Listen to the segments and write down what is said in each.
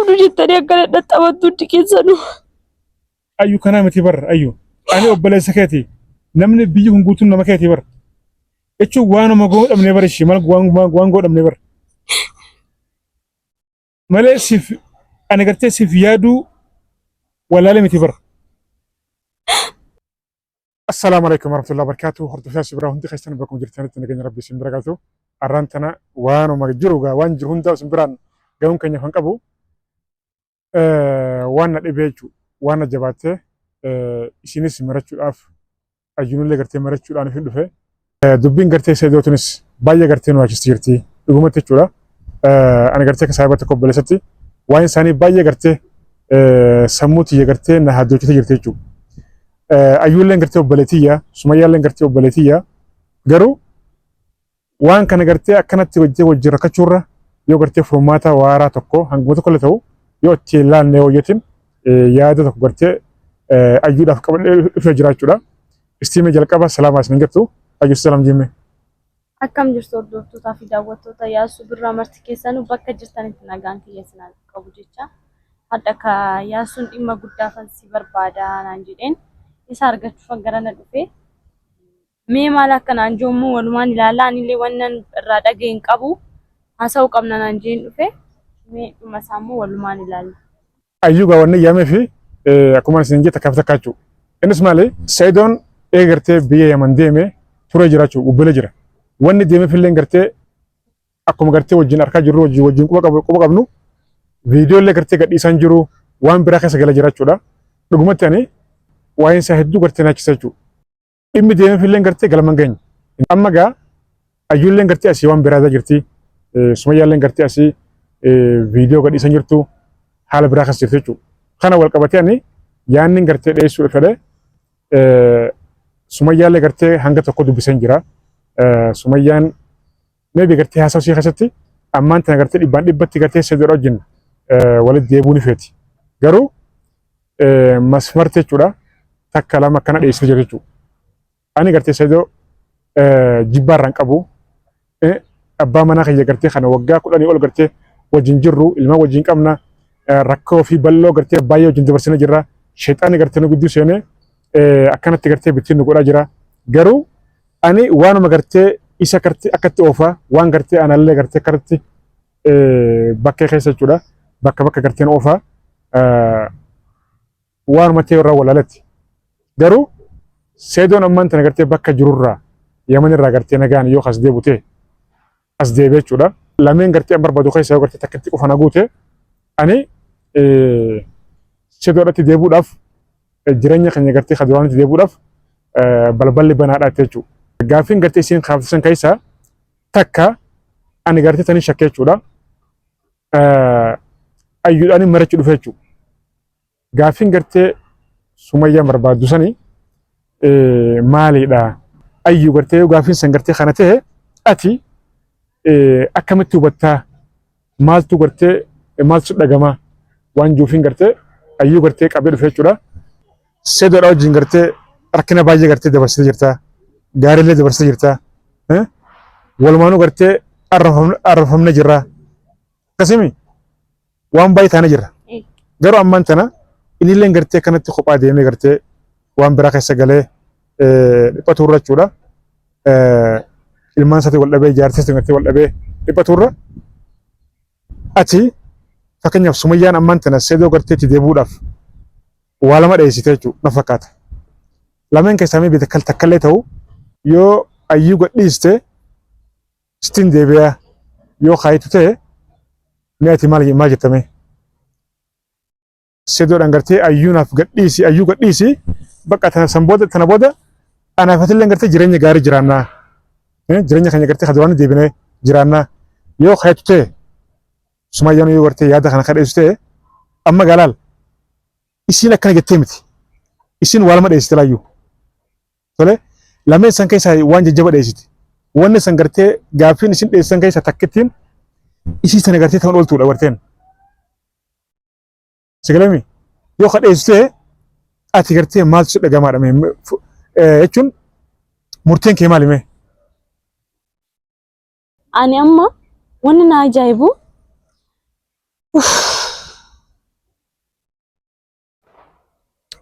qabdu jettanii akkana dhaxxabattu hundi keessanuu. Ayyu kanaa miti bar ayyu. Ani obboleessa keeti. Namni biyyi kun guutuun nama keeti bar. Jechuun waanuma godhamne bar ishii maal waan waan godhamne bar. Malee siif ani gartee siif yaaduu wallaale miti bar. Assalaamu alaikum warahmatullahi wabarakatuh. Hordoftoota sibiraa hundi keessan bakkuma jirtanitti nageenya rabbi isin bira galtu. Arraan tana waanuma jiru gaa waan jiru hundaa isin biraan gahuun keenya kan qabu waan na dhibee jechuudha. Waan na jabaattee isinis marachuudhaaf ayyuunillee gartee marachuudhaan hin dhufe. Dubbiin gartee Seedoo tunis baay'ee gartee nu yaachisti jirti. Dhugumatti jechuudha. Ani gartee akka saahiba tokko obboleessatti waa'een isaanii baay'ee gartee sammuu tiyya gartee na hadoochite jirti jechuudha. Ayyuulleen gartee obboleetiyya, Sumayyaalleen gartee obboleetiyya. Garuu waan kana gartee akkanatti wajjin wajjin rakkachuurra yoo gartee furmaata waaraa tokko hanguma tokko illee ta'u yoo itti ilaalne wayyatin yaada tokko gartee ayyuudhaaf qabadhee dhufee jiraachuudha. Istiimee jalqaba salaamaa isin jettu ayyuu salaam jimme. Akkam jirtu hordoftootaa fi daawwattoota Yaasuu Birraa marti keessanuu bakka jirtanitti nagaan kiyya isin haa qabu jecha. Hadha ka Yaasuun dhimma guddaafan si barbaada naan jedheen isa argachuufan garana dhufe. Mee maal akka naan jiru immoo walumaan ilaalla. Anillee wannan irraa dhaga'e hin qabu. Haasa'uu qabna naan jeen dhufe. Mee dhuma isaa immoo walumaan ilaalla. Ayyuu gaa wanni yaamee fi akkuma isin jette takkaaf takka jechuudha. Innis maali? Sa'idoon eega gartee biyya Yaman deeme turee jira jechuudha. Bubbulee jira. Wanni deemeef illee gartee akkuma gartee wajjin arkaa jirru wajjin wajjin quba qabu quba qabnu viidiyoo illee gartee gadhiisaan jiru waan biraa keessa gala jira jechuudha. Dhugumatti ani waa'een isaa hedduu gartee naachisa jechuudha. Dhimmi deemeef illee gartee galma hin geenye. Amma gaa ayyuulleen gartee asii waan biraa jirti. Sumayyaalleen gartee asii viidiyoo gadhiisan jirtu haala biraa keessa jirti jechuudha. Kana wal qabatee ani yaanni gartee dhiyeessuu fedhe Sumayyaallee gartee hanga tokko dubbiseen jira. Sumayyaan maybe gartee haasawa ishee keessatti ammaan tana gartee dhibbaan dhibbatti gartee Sa'idoodha wajjin walitti deebi'uu ni feeti. Garuu masmarte jechuudha takka lama akkana dhiyeessee jira jechuudha. Ani gartee Sa'idoo jibbaa irraan qabu abbaa manaa kiyya gartee kana waggaa 10 ol gartee wajjin jirru ilmaan wajjin qabna rakkoo fi bal'oo gartee baay'ee wajjin dabarsina jirra. Sheexaanni gartee nu gidduu seenee akkanatti gartee bittiin nu godhaa jira. Garuu ani waanuma gartee isa gartee akkatti oofaa waan gartee anallee gartee akkanatti bakkee keessa jechuudha. Bakka bakka garteen oofaa waanuma ta'e irraa walaalatti. Garuu Seedoon ammaan tana gartee bakka jirurraa Yaman irraa gartee nagaan yoo as deebu ta'e as deebi'e jechuudha. Lameen gartee an barbaadu keessa yoo gartee takkatti qofa na guute ani Seedoodhatti deebuudhaaf jireenya keenya gartee kan duraanitti deebuudhaaf balballi banaadha jechuudha. Gaaffiin gartee isiin kaafte san keessaa takka ani gartee tanii shakkee jechuudha. Ayyuudhaan marachuu dhufe jechuudha. Gaaffiin gartee Sumayyaan barbaaddu sani maaliidha? Ayyuu gartee yoo gaaffiin san gartee kana ta'e ati akkamitti hubattaa? Maaltu gartee maaltu dhagamaa? Waan juufiin gartee ayyuu gartee qabee dhufe jechuudha. Seedoodha wajjin gartee rakkina baay'ee gartee dabarsitee jirta. Gaariillee dabarsitee jirta. Walumaanuu gartee arrafamne jirra. Akkasimi waan baay'ee taane jirra. Garuu ammaan tana innillee gartee akkanatti kophaa deemee gartee waan biraa keessa galee dhiphaturra jechuudha. Ilmaan isaatii wal dhabee jaartii isaatii gartee wal dhabee dhiphaturra ati fakkeenyaaf Sumayyaan ammaan tana Seedoo gartee itti deebi'uudhaaf waa lama dheessite jechuudha na fakkaata. Lameen keessaa mee takka takkallee ta'u yoo ayyuu gadhiiste sittiin deebi'aa yoo kaayitu ta'e mee ati maal maal jetta mee? Sedoodhaan gartee ayyuu naaf gadhiisi ayyuu gadhiisi bakka tana san booda tana booda anaaf atillee gartee jireenya gaarii jiraannaa jireenya keenya gartee kan duraanii deebinee jiraannaa yoo kaayitu ta'e Sumayyaan yoo gartee yaada kana kadheessu ta'e amma galaal isiin akkana jettee miti isiin waa lama dheessite laayyuu Tole lameen san keessaa waan jajjaba dheessiti. Wanni san gartee gaaffiin isin dheessan keessaa takkittiin isii sana gartee ta'uun ooltuudha garteen. Sigalami yoo ka dheessu ta'e ati gartee maaltu si dhagamaadha mee jechuun murteen kee maali mee? Ani amma wanni na ajaa'ibu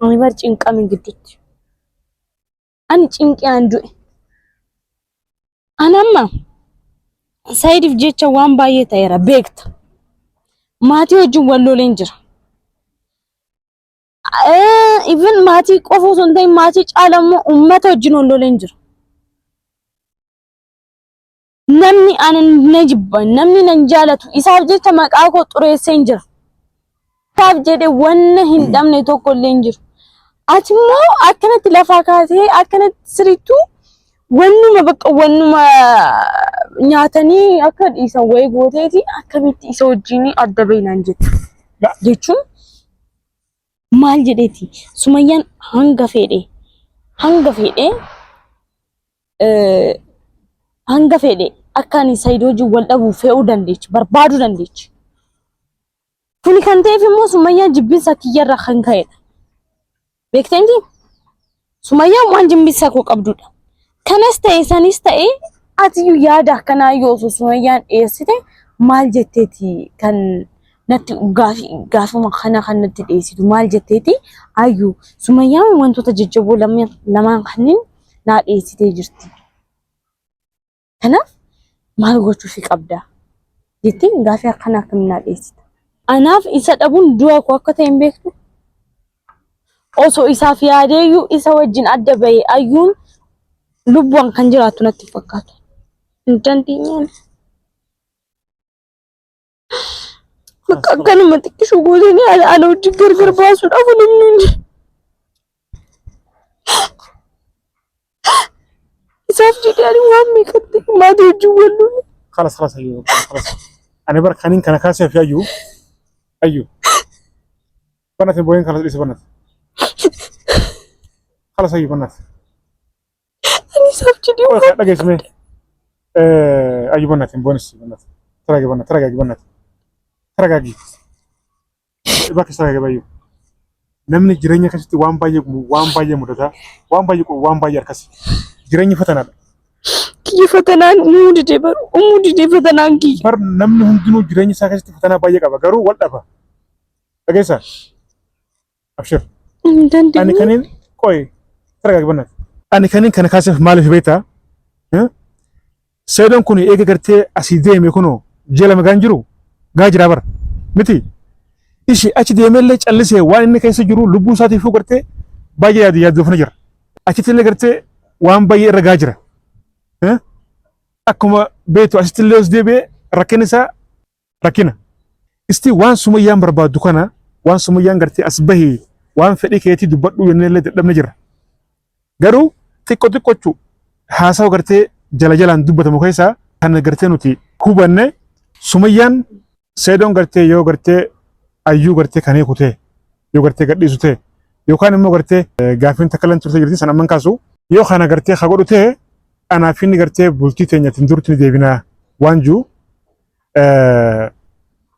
Ani bar cinqame gidduutti. Ani cinqii an du'e. Ani amma Sayidiif jecha waan baay'ee ta'eera beekta. Maatii wajjin wal loleen jira. Even maatii qofa osoo hin ta'in maatii caala immoo uummata wajjin wal loleen jira. Namni ana na jibba, namni nan jaalatu isaaf jecha maqaa koo xureessee hin jira. Isaaf jedhe wanna hin dhabne tokko illee hin jiru. Ati immoo akkanatti lafaa kaatee akkanatti sirrittuu wannuma bakka wannuma nyaatanii akka dhiisan wayii gooteeti akkamitti isa wajjin adda bahinaan jetta. Jechuun maal jedheeti Sumayyaan hanga fedhe hanga fedhe hanga fedhe akka ani Saayidoo wajjin wal dhabu fe'uu dandeechi, barbaaduu dandeechi. Kuni kan ta'eef immoo Sumayyaan jibbinsa kiyyarraa kan ka'edha. Beektee miti? Sumayyaan waan jibbinsa koo qabdudha. Kanas ta'e sanis ta'e atiyyuu yaada akkanaa yoo osoo Sumayyaan dhiyeessite maal jetteeti kan natti gaafuma kana kan natti dhiyeessitu maal jetteeti ayyuu Sumayyaan wantoota jajjaboo lamaan kanneen naa dhiyeessitee jirti. Kanaaf maal gochuufi qabda? Jettee gaafii akkanaa akkamiin naa dhiyeessita? Anaaf isa dhabuun du'a koo akka ta'e hin beektu. Osoo isaaf yaadeeyyuu isa wajjin adda bahee ayyuun lubbuun kan jiraattu natti hin fakkaatu. Hin dandeenye. Bakka akkanuma xiqqishuu gootanii ana wajjin gargar baasuudhaaf namni hundi. Isaaf jedhee ani waan meeqatti maatii wajjin wal lole. Khalas khalas ayyuu khalas. Ani bar kanin kana kaaseef ayyuu ayyuu. Banat hin booyin khalas dhiisi banat. Khalas ayyuu banat. Ani isaaf jedhee Qoy waan dhageessi mee. Ayyuu banat hin boonis banat. Taragaagi banat taragaagi banat. Taragaagi. Bakka taragaagi bayyuu. Namni jireenya keessatti waan baay'ee waan baay'ee mudata waan baay'ee waan baay'ee harkasi. Jireenyi fatanaadha. Kiyya fatanaan uumuu didee bar uumuu didee fatanaan kiyya. Bar namni hundinuu jireenya isaa keessatti fatanaa baay'ee qaba garuu wal dhaba. Dhageessaa? Abshir. Hin Ani dandeenye. kanin qoy taragaagi bannaati. Ani kanin kana kaaseef maaliif beektaa? Seedoon kun eega gartee asii deeme kunoo ji'a 2 gaan jiru gaa jiraa bara. Miti. Ishi achi deemeellee callisee waan inni keessa jiru lubbuu isaatiifuu gartee baay'ee yaadu yaaddoofna jira. Achitti illee gartee waan baay'ee irra gaa jira. Akkuma beektu asitti illee os deebi'ee rakkinni isaa rakkina. Isti waan Sumayyaan barbaaddu kana waan Sumayyaan gartee as bahi waan fedhii keetii dubbadhu jennee illee dadhabne jirra. Garuu xiqqo xiqqochu haasawa gartee jala jalaan dubbatamu keessaa kan gartee nuti hubanne Sumayyaan Seedoon gartee yoo gartee ayyuu gartee kan hiiku ta'e yoo gartee gadhiisu ta'e yookaan immoo gartee gaaffiin takka lan turte jirti san amman kaasu yoo kana gartee ka godhu ta'e anaaf inni gartee bultii teenyatiin durti ni deebinaa waan jiru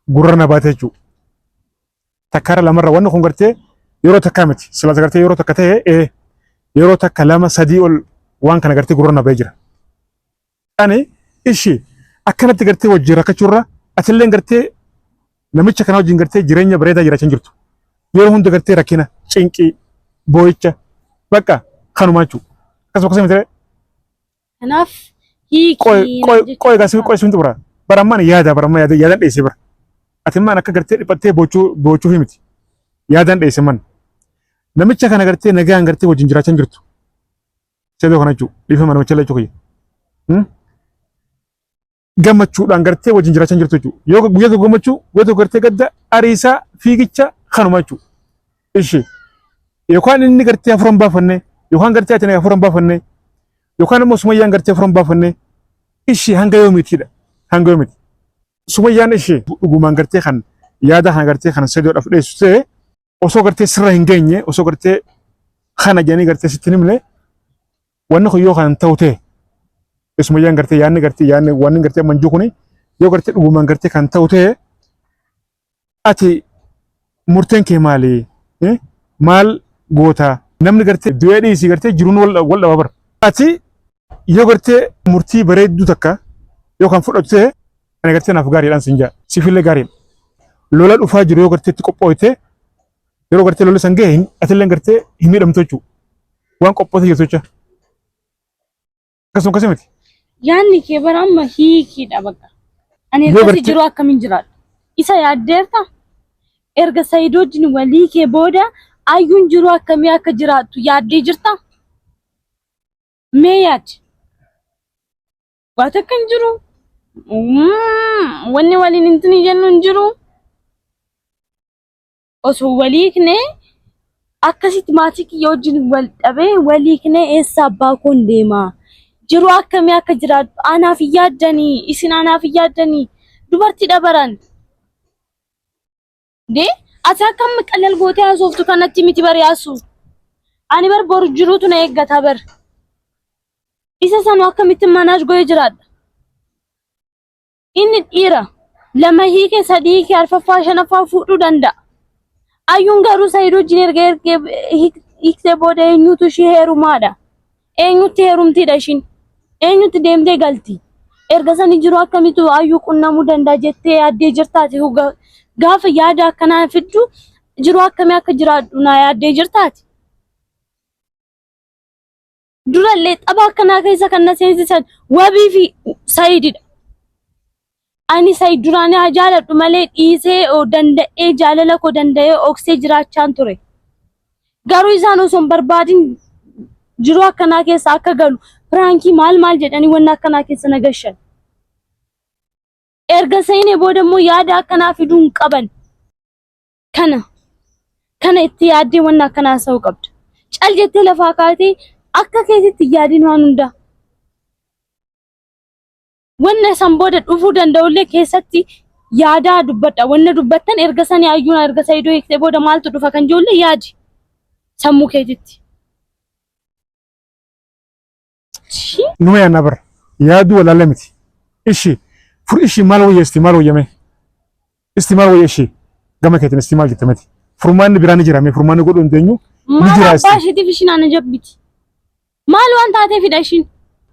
gurra na baate jechuudha. Takkaarra lamarra wanni kun gartee yeroo takkaa miti. Silaas gartee yeroo takka ta'e ee yeroo takka lama sadii ol waan kana gartee gurra na ba'ee jira. Ani ishi akkanatti gartee wajjin rakkachuurra atilleen gartee namicha kana wajjin gartee jireenya bareedaa jiraachaa hin jirtu. Yeroo hunda gartee rakkina, cinqii, boo'icha bakka kanumaa jechuudha. Akkasuma akkasuma miti. Kanaaf hiiki Qoy qoy naan qoy jechuun gasii qoy sun xumura. Barammaan yaada barammaa yaada yaadan dheesse bara. Ati maan akka gartee dhiphattee bochuu bochuu himiti. Yaadan dheesse man. Namicha kana gartee nagaan gartee wajjin jiraachaa hin jirtu. Seedoo kana jechuudha. Dhiifama namicha illee jechuudha. Gammachuudhaan gartee wajjin jiraachaa hin jirtu jechuudha. Yoo guyyaa tokko gammachuu guyyaa tokko gartee gadda ariisaa fiigicha kanuma jechuudha. Ishi yookaan inni gartee hafuura hin baafanne yookaan gartee ati hafuura hin baafanne yookaan immoo Sumayyaan gartee hafuura hin baafanne ishi hanga yoomiitiidha. Hanga yoomiti. Sumayyaan ishi dhugumaan gartee kan yaada kana gartee kan sedoodhaaf dhiyeessu ta'e osoo gartee sirra hin geenye osoo gartee kana jedhanii gartee sitti hin himne wanni kun yoo kan ta'u ta'e Sumayyaan gartee yaadni gartee yaadni wanni gartee manjuu kuni yoo gartee dhugumaan gartee kan ta'u ta'e ati murteen kee maali? Maal goota? Namni gartee du'ee dhiisii gartee jiruun wal dhaba bara. Ati yoo gartee murtii bareedduu takka yoo kan fudhattu ta'e ani gartee naaf gaariidhaan sin jaa. Siifillee gaariidha. Lola dhufaa jiru yoo gartee itti qophooyte Yeroo gartee lolli san gahe atillee gartee hin miidhamtu jechuudha. Waan qophootee jirtu jecha. Akkasuma akkasii miti. Yaanni kee bara amma hiikiidha bakka. Ani Yoo ergasii gartee jiruu akkamiin jiraadha? Isa yaaddeerta? Erga Saayidoo wajjin walii kee booda ayyuun jiruu akkamii akka jiraattu yaaddee jirta? Mee yaadi. Waa takka hin jiru. Wanni waliin hin jennu hin jiru. Osoo walii hiiknee akkasitti maatii kiyya wajjin wal dhabee walii hiiknee eessa abbaa koon deema? Jiruu akkamii akka jiraadhu anaaf hin yaaddanii isin anaaf hin yaaddanii dubartii dhabaran. Dee ati akka amma qalal gootee haasoftu kanatti miti bar yaasu. Ani bar boru jiruutu na eeggata bar. Isa sanu akkamitti manaaj godhee jiraadha? Inni dhiira. Lama hiike sadii hiike arfaffaa shanaffaa fuudhuu danda'a. Ayyuun garuu Sa'iid wajjin erga hiiktee booda eenyutu ishii heerumaadha? Eenyutti heerumtiidha ishiin? Eenyutti deemtee galti? Erga sani jiru akkamitu ayyuu qunnamuu danda'a jettee yaaddee jirtaati? Gaafa yaada akkanaa fiddu jiru akkamii akka jiraadhu naa yaaddee jirtaati? Durallee tapha akkanaa keessa kan na seensisan wabii fi Sa'iididha. Ani Sa'iid duraan haa jaaladhu malee dhiisee danda'ee jaalala koo danda'ee oksee jiraachaan ture. Garuu isaan osoo hin barbaadin jiruu akkanaa keessa akka galu piraankii maal maal jedhanii wanna akkanaa keessa na gashan. Erga seenee booda immoo yaada akkanaa fiduu hin qaban. Kana kana itti yaaddee wanna akkanaa haasa'uu qabda. Cal jettee lafaa kaatee akka keetitti hin yaadin waan hundaa. Wanna san booda dhufuu danda'ullee keessatti yaadaa dubbadha. Wanna dubbattan erga sanii ayyuun erga Saidoo hiiktee booda maaltu dhufa kan jirullee yaadi sammuu keetitti. Numa yaannaa bara. Yaaduu walaala miti. Ishi fur ishi maal wayya isti maal wayyame? Isti maal wayya ishi? Gama keetiin isti maal jette miti. Furmaanni biraa ni jira mee furmaanni godhuu hin deenyu ni Maal jira abbaa isti. isheetiif ishiin ana jabbiti. Maal waan taateefidha ishiin?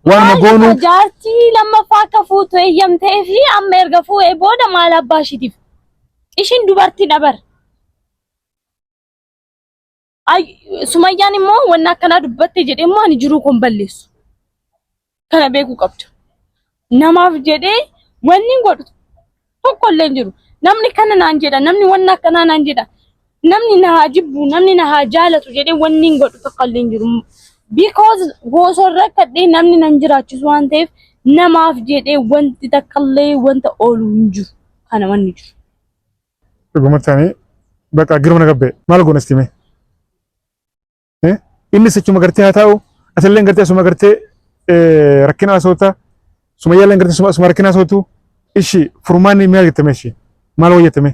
Waanuma Maal goonuu isa jaartii lammaffaa akka fuutu eeyyamtee fi amma erga fuudhee booda maal abbaa ishiitiif? Ishiin dubartiidha bar. Ay, Sumayyaan immoo wanna akkanaa dubbatte jedhee immoo ani jiruu koon balleessu. Kana beekuu qabda. Namaaf jedhee wanni hin godhu tokko illee hin jiru. Namni kana naan jedha, namni wanna akkanaa naan jedha, namni na haa jibbu, namni na haa jaalatu jedhee wanni hin godhu tokko illee hin jiru. Because osoo rakkadhee namni nan jiraachisu waan ta'eef namaaf jedhee wanti takka illee wanta oolu hin jiru. Kana wanni jiru. Dhugumatti ani bakka girma na gabbee maal goona sitti hime. Innis achuma gartee haa taa'u atillee gartee asuma gartee rakkina haasawta sumayyaallee gartee asuma rakkina haasawtu ishi furmaanni maal jettame ishi maal wayyatame.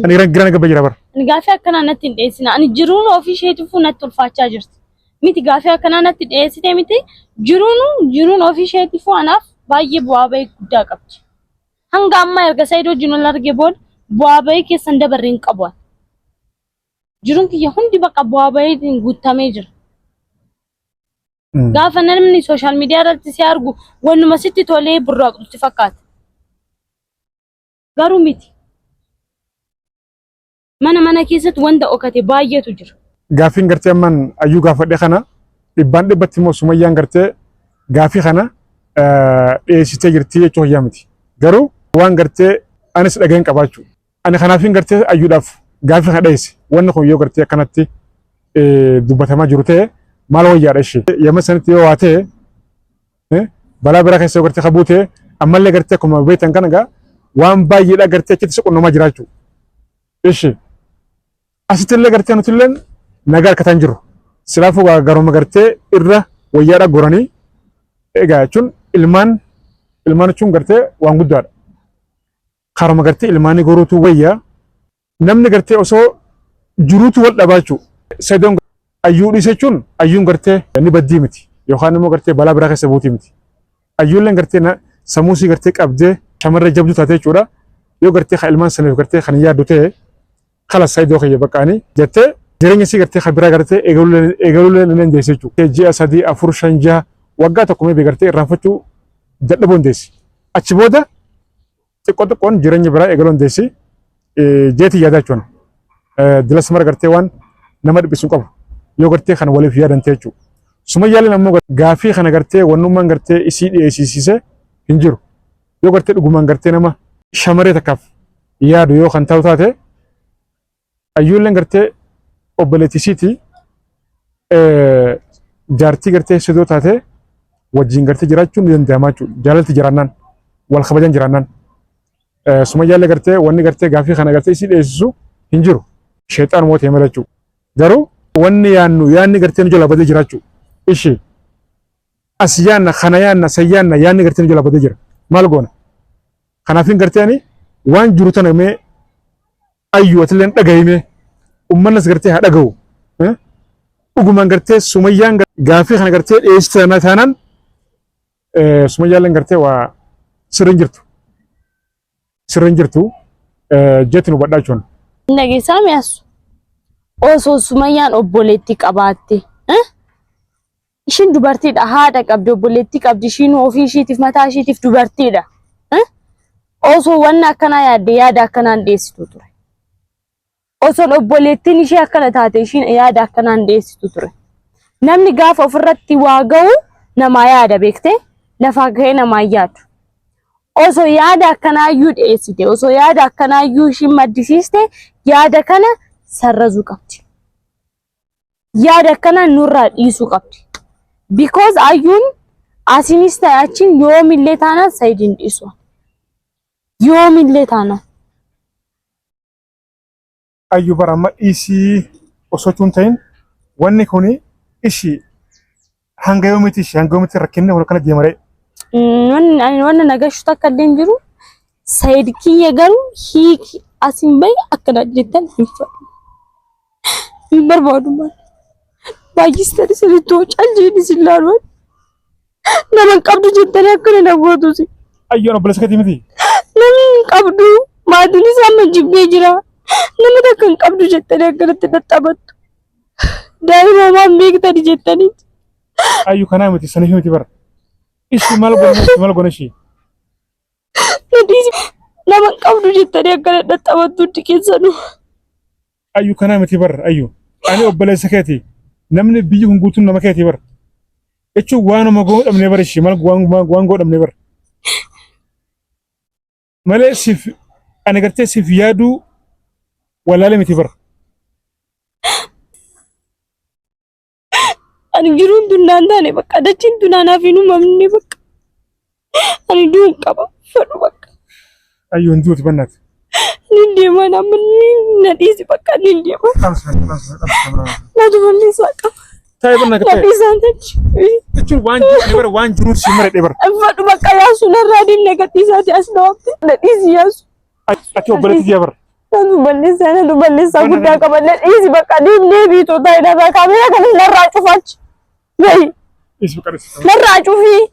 Ani gira na gabbee jira bara. Ani gaafii akkanaa natti hin dhiyeessina. Ani jiruun ofii isheetiifuu natti ulfaachaa jirti. Miti gaafii akkanaa natti dhiyeessite miti jiruun jiruun ofii isheetiifuu anaaf baay'ee bu'aa bahii guddaa qabdi. Hanga ammaa erga Said wajjin wal arge booda bu'aa bahii keessan dabarre hin qabu ani. Jiruun kiyya hundi bakka bu'aa bahiitiin guutamee jira. Gaafa namni sooshaal miidiyaa irratti si argu wannuma sitti tolee burraaqxu si fakkaata. Garuu miti. Mana mana keessatti wanta dhokate baay'eetu jira. Gaaffiin gartee amman ayyuu gaafadhe kana dhibbaan dhibbatti immoo sumayyaan gartee gaaffii kana dhiyeessitee jirti jechuu hayyaa miti. Garuu waan gartee anis dhageen qabaachuu. Ani kanaafin gartee ayyuudhaaf gaaffii kana dhiyeesse. Wanni kun yoo gartee akkanatti dubbatamaa jiru ta'e maal wayyaadha ishee. Yamma sanitti yoo waa ta'e balaa biraa keessa yoo gartee qabuu ta'e ammallee gartee akkuma beektan kana gaa waan baay'eedha gartee achitti si qunnamaa jiraachuu. Ishi asitti illee gartee nuti illee nagaa harkataa hin jirru. Silaafuu gaa garuma gartee irra wayyaadha goranii egaa jechuun ilmaan ilmaan jechuun gartee waan guddaadha. Karuma gartee ilmaanii goruutu wayya. Namni gartee osoo jiruutu wal dhabaa jechuudha. Sa'idoon ayyuu dhiise jechuun ayyuun gartee ni baddii miti yookaan immoo gartee balaa biraa keessa buutii miti. Ayyuulleen gartee sammuu isii gartee qabdee shamarree jabduu taate jechuudha. Yoo gartee kan ilmaan saniif gartee kan yaaddu ta'e kalas Sa'idoo kiyya baqqaanii jettee jireenya isii gartee kan biraa gartee eegaluullee ni dandeessi jechuudha. Ji'a sadii afur shan jaha waggaa tokko meebi gartee irraanfachuu dadhabuu dandeessi. Achi booda xiqqoo xiqqoon jireenya biraa eegaluu dandeessi jeetii yaadaa jechuudha. Dilas mara gartee waan nama dhiphisu qabu yoo gartee kan waliif yaadan ta'e jechuudha. Sumayyaaleen ammoo gaafii kana gartee wannummaan gartee isii dhiyeessisiise hin jiru. Yoo gartee dhugumaan gartee nama shamaree takkaaf yaadu yoo kan ta'u taate ayyuulleen gartee obboleettii isiiti jaartii gartee sidoo taate wajjin gartee jiraachuun ni danda'ama jechuudha. Jaalalti jiraannaan wal kabajan jiraannaan. Sumayyaallee gartee wanni gartee gaafii kana gartee isii dhiyeessisu hin jiru. Sheexaan moo ta'e malee jechuudha. Garuu wanni yaannu yaanni gartee nu jalaa badee jira jechuudha. Ishii as yaanna kana yaanna san yaanna yaanni gartee nu jalaa badee jira. Maal goona? Kanaafin gartee ani waan jiru tana mee ayyu atilleen dhagahimee ummannas gartee haa dhagahu. Dhugumaan gartee sumayyaan gaafii kana gartee dhiyeessite taanaan sumayyaalleen gartee waa sirri hin jirtu. Sirri hin jirtu jetti nu badhaa jechuun. Dhageessaa mi'aasu. Osoo sumayyaan obboleettii qabaatte. Ishiin dubartiidha haadha qabdi obboleettii qabdi ishiin ofii ishiitiif mataa ishiitiif dubartiidha. Osoo wanna akkanaa yaadde yaada akkanaan dhiyeessitu ture. Osoo obboleettiin ishee akkana taate ishiin yaada akkanaan dhiyeessitu ture. Namni gaafa ofirratti waa ga'u namaa yaada beekte lafaa ga'ee namaa yaadu. Osoo yaada akkanaayyuu dhiyeessite osoo yaada akkanaayyuu ishiin maddisiiste yaada kana sarrazuu qabdi. Yaada akkanaa nurraa dhiisuu qabdi. Because ayyuun asinis ta'e achiin yoomillee taanaan Said hin dhiisu. Yoomillee taanaan. Ayyu bara amma dhiisii osoo hin ta'in wanni kuni ishii hanga yoomitti ishii hanga yoomitti rakkinni wal kana deemaree. Wanni ani wanna nagashu takka illee hin jiru. Said kiyya garuu hiiki asin bahi akkana jettan hin fedhu. Hin barbaadu maal. Baay'istanii sirriitti hoo caljiin isin laalu. Nama hin qabdu jettanii akkana na gootusi. Ayyoon obboleessa keetii miti. Namni hin qabdu. Maatiin isaa amma jibbee jira. Nama takka hin qabdu jettanii akkanatti dadhabattu. Daa'ima homaa beektani jettanii. Ayyu kanaa miti saniif miti bara. Ishii maal goona ishii maal goona ishii. Nadhiisi nama hin qabdu jettanii akkana dadhabattu hundi keessanuu. Ayyu kanaa miti bar ayyu. Ani obboleessa keeti. Namni biyyi kun guutuun nama keeti bar. Jechuun waanuma godhamne bar ishii maal waan waan godhamne bar. Malee siif ani gartee siif yaaduu wallaale miti bar. Ani jiruun tun naan taane bakka dachiin tun anaaf hin uumamne bakka. Ani du'uun qaba fedhu bakka. Ayyoo hin duuti bannaati. Ni deema nama ni na dhiisi bakka ni deema. Natu balleessaa qaba. Taa'ee banna Na ta'e. dhiisaan achi. Jechuun waan jiru bara waan jiruun si mara dhebar. Fedhu bakka yaasu narraa deemne gadhiisaati as na waamte. Na dhiisi yaasu. Ati obboleetti tiyya bar. Natu balleessaa natu balleessaa guddaa qaba. Na dhiisi bakka deemnee biitoo taa'e narraa kaameeraa kana narraa cufachi. Bahi Dhiisi bakka dhiisi. narraa cufii.